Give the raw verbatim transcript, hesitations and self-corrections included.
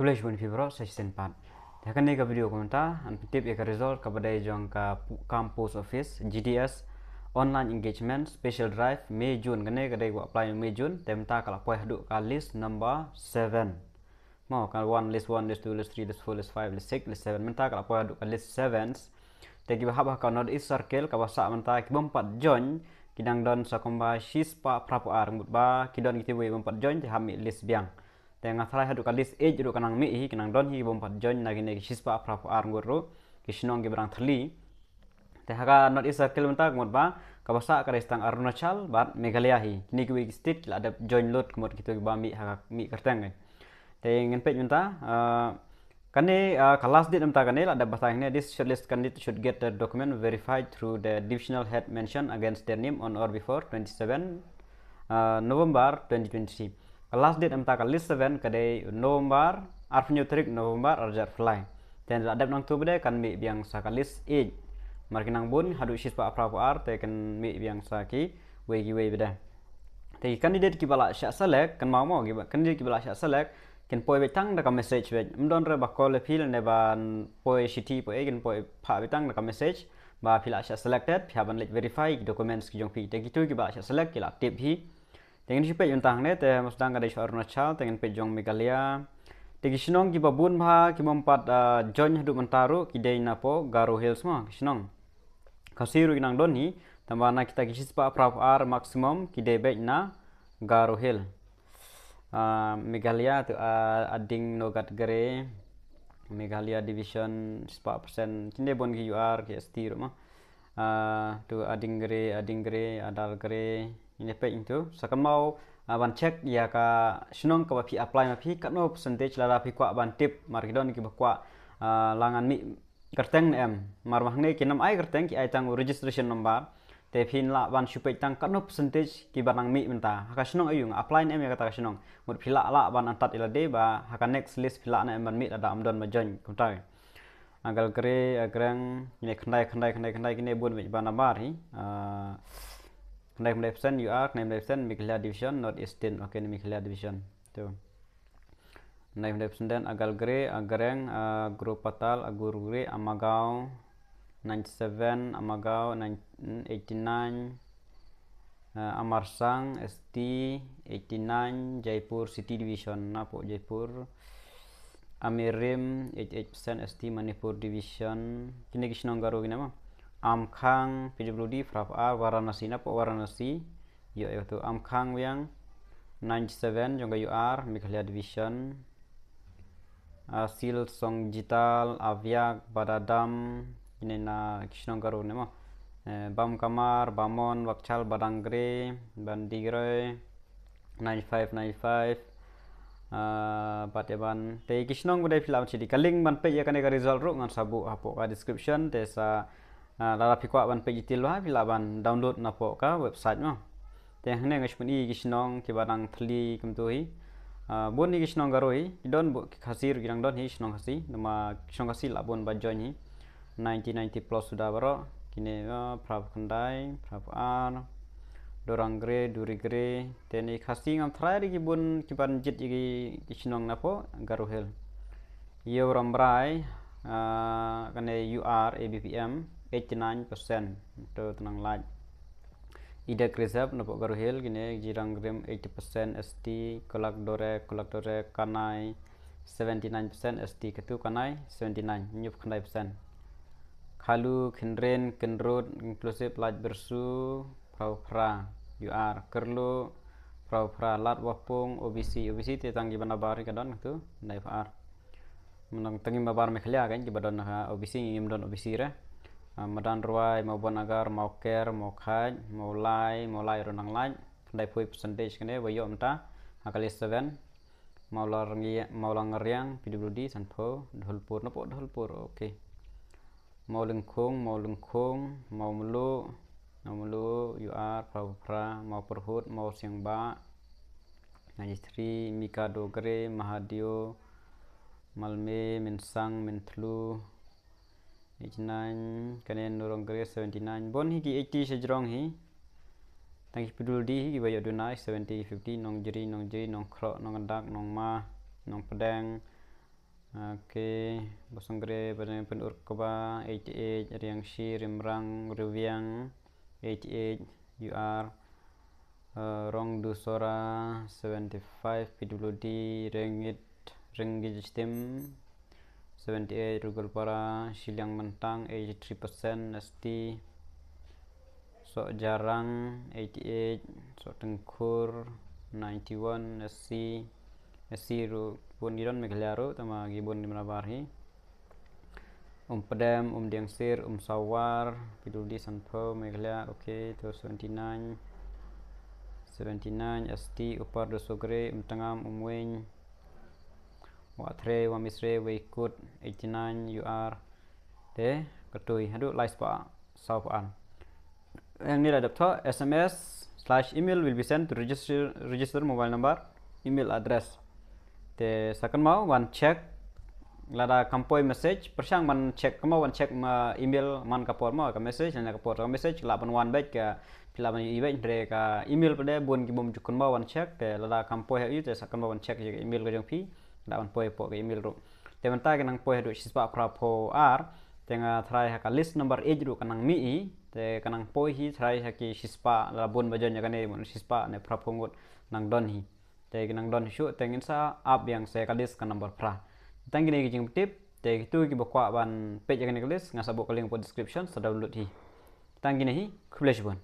Khublei shibun phi baroh sa shisien pat. Te ha kane ka video kumta ngan pyntip ïa ka result kaba dei jong ka pu- kam post office, G D S, online engagement, special drive, May June, kane ka dei ka apply May June, te mynta ka la poi haduh ka list number seven. Mo, ka one, list one, list two, list three, list four, list five, list six, list seven, mynta ka la poi haduh ka list seven. Te kiba hap ha ka North East Circle kaba sah mynta ki bym pat join, ki dang don sa kumba shispah phra phew ar, mut ba ki don kiti wei bym pat join, te hap mih list biang. Te nga tharai haduh ka list eight ruh ka nang mih hi, ki nang don hi ki bym pat join na kine ki shispah phra phew ar ngut ruh, ki shnong kiba dang thylli. Te ha ka North East Circle mynta ka mut ba kaba sah ka dei tang Arunachal bad Meghalaya hi. Kine kiwei ki state ki la dep join lut ka mut kito kiba mih ha ka mih kyrteng. Te ngin peit mynta, ah, kane, ah, ka last date mynta kane la dep batai ne, this shortlist candidate should get the document verified through the divisional head mentioned against their name on or before twenty-seven, ah, November twenty twenty-three. Ka last date mynta ka list seven ka dei November, arphew hynñiew tarik November, arhajar arphew lai. Te la dep nangtu bad kan mih biang sa ka list eight. Mar ki nang bun haduh shispah phra phew ar, te kan mih biang sa kiwei kiwei bad. Te ki candidate kiba la shah select, kynmaw mo, kiba candidate kiba la shah select, kin poi beit tang da ka message beit. Ym don re ba call appeal ne ban poi shithi poi, kin poi phah beit tang da ka message ba phi la shah selected, phi hap ban leit verify ki documents ki jong phi. Te kito kiba la shah select ki la tip hi. Te ngin shu peit mynta hangne, te mos dang ka dei sha Arunachal, te ngin peit jong Meghalaya. Te ki shnong kiba bun bha ki bym pat, ah, join haduh mynta ruh ki dei napoh Garo Hills mo, ki shnong. Khasi ruh ki nang don hi, tangba na kita ki shispah phra phew ar maximum ki dei beit na Garo Hill. Ah, Meghalaya tu, ah, Ading Nogat Gre, Meghalaya Division shispah percent, kin dei bun ki U R, ki S T ruh mo. Ah, tu Ading Gre, Ading Gre, Adal Gre, ngin peit tu. Sa kynmaw, ah, ban check ïa ka shnong kaba phi apply ma phi, katno percentage lada phi kwah ban tip, mar ki don kiba kwah, ah, la ngan mih kyrteng ne em. Mar ma hangne kim ai kyrteng, ki ai tang u registration number. Te phin lah ban shu peit tang katno percentage kiba nang mih mynta. Ha ka shnong aïu, nga apply ne em ïa kata ka shnong. Mut phi lah lah ban antad ïa lade ba ha ka next list phi lah ne em ban mih lada ym don ba join kumta. Agal Gre, Agreng, kine khyndai, khyndai, khyndai, khyndai, kine bun beit ba nambar hi. Ah, khyndai, khyndai percent U R, khyndai, khyndai percent Meghalaya Division, North Eastern, okay, ne Meghalaya Division. Tu. Khyndai, khyndai percent, Agal Gre, Agreng, ah, Gro Patal, Agur Gre, Amagaw, ninety-seven, Amagaw, nine, eighty-nine, ah, Amarsang, S T, eighty-nine, Jaipur City Division, napoh Jaipur, Amirim, eighty-eight percent S T, Manipur Division. Kine ki shnong Garo kine mo. Amkhang, P W D, phra phew ar, Varanasi, napoh Varanasi. Ïoh, ïoh tu Amkhang biang, ninety-seven, jong ka U R, Meghalaya Division. Ah, Silsong Jital, Aviak, Badadam, kine na ki shnong Garo ne mo. Eh, Bamkamar, Bamon, Wakchal, Badangre, Bandigre, ninety-five, ninety-five. Ah, bad ïa ban, te ki shnong ba dei phi lah ban shu dei ka link ban peit ïa kane ka result ruh ngan sa buh hapoh ka description, te sa, ah, lada phi kwah ban peit detail bha phi lah ban download napoh ka website mo. Te hangne nga shu pyni ki shnong kiba dang thylli kumtu hi. Ah, bun hi ki shnong Garo hi, ki don bun ki Khasi ruh ki dang don hi shnong Khasi, namar ki shnong Khasi lah bun ba join hi. Ninety, ninety plus suda baroh. Kine, ah, phra phew khyndai, phra phew ar, Dorang Gre, Duri Gre. Te ne Khasi ngam tharai ruh ki bun kiban jied ïa ki, ki shnong napoh Garo Hill. Ïew Rambrai, ah, kane U R A B P M, eighty-nine percent. Tu tenang lait. Idek Reserve napoh Garo Hill, kine Jirang Rim, eighty percent S T, Kolak Dorek, Kolak Dorek, Kanai, seventy-nine percent S T, Ketu Kanai, seventy-nine, hynñiew phew khyndai percent. Khalu, Khyndrin, Kynrut, Inclusive, Lait Bersu, phra phew phra, U R, Kyrlu, phra phew phra, Lad Wapung, O B C, O B C te tang kiba nabar ka don tu, khyndai phew ar. Mynta tang kiba nabar Meghalaya kan, kiba don ha O B C, ngim don O B C re. Ah, Madan Rwai, Mawbon Agar, Mawker, Mawkhait, Mawlai, Mawlai ruh nang lait, khyndai phew percentage kane, ba ïoh mynta ha ka list seven. Mawla Rngi-, Mawla Ngriang, P W D, sanphew, Dhulpur, napoh Dhulpur, okay. Mawlyngkhung, Mawlyngkhung, Mawmluh, Mawmluh, U R, phra phew phra, Mawpyrhut, Mawsiangbah, ninety-three, Mika Dogre, Mahadew, Malme, Mynsang, Mynthlu, eighty-nine, kane Nurong Gre, seventy-nine. Bun hi ki eighty sha jrong hi. Tang ki Piduldi hi kiba ïoh duna, seventy, fifty, Nongjri, Nongjri, Nongkhroh, Nongkyndak, Nongma, Nongpdeng, Okay, Bosongre, Badang Pynur Kba, eighty-eight, Riangshi, Rimrang, Riwiang, eighty-eight, U R, uh, Rongdusora, seventy-five, P W D, Rengit, Rengit Stim, seventy-eight, Rugalpara, Shiliang Mantang, eighty-three percent, S T, Sok Jarang, eighty-eight, Sok Tengkur, ninety-one, S C, S C ruh bun ki don Meghalaya ruh, tangba ki bun ki mrabar hi. Umpdem, Umdiangsir, Umsawar, P W D Sanpho, Meghalaya, okay, to seventy-nine, seventy-nine, S T, Upper Dusugre, Umtangam, Umweng, Wathre, Wamisre, Weikut, eighty-nine, U R, te, katui, haduh lai spah, saw phan. Hangne la dep thoh, S M S slash email will be sent to register, register mobile number, email address. Te sa kynmaw wan check, lada kam poi message, pyrshang ban check, kynmaw wan check ma email man ka por mo, ka message, na ka por ka message, lah ban wan beit ka, phi lah ban ïohi beit, hynrei ka email pat de bun ki bym ju kynmaw wan check, te lada kam poi ha ïa u, te sa kynmaw wan check ïa ka email ka jong phi, lah ban poi hapoh ka email ruh. Te mynta ka nang poi haduh shispah phraphew ar, te nga tharai ha ka list number eight ruh ka nang mih hi, te ka nang poi hi tharai ha ki shispah, la bun ba join ïa kane, bun shispah ne phraphew ngut nang don hi. Te ki nang don hi shuh, te ngin sa ap biang sa ka list ka number phra. Tang kine ki jingtip, te kitu kiba kwah ban peit ïa kane ka list, nga sa buh ka link hapoh description, sa download hi. Tang kine hi, khublei shibun.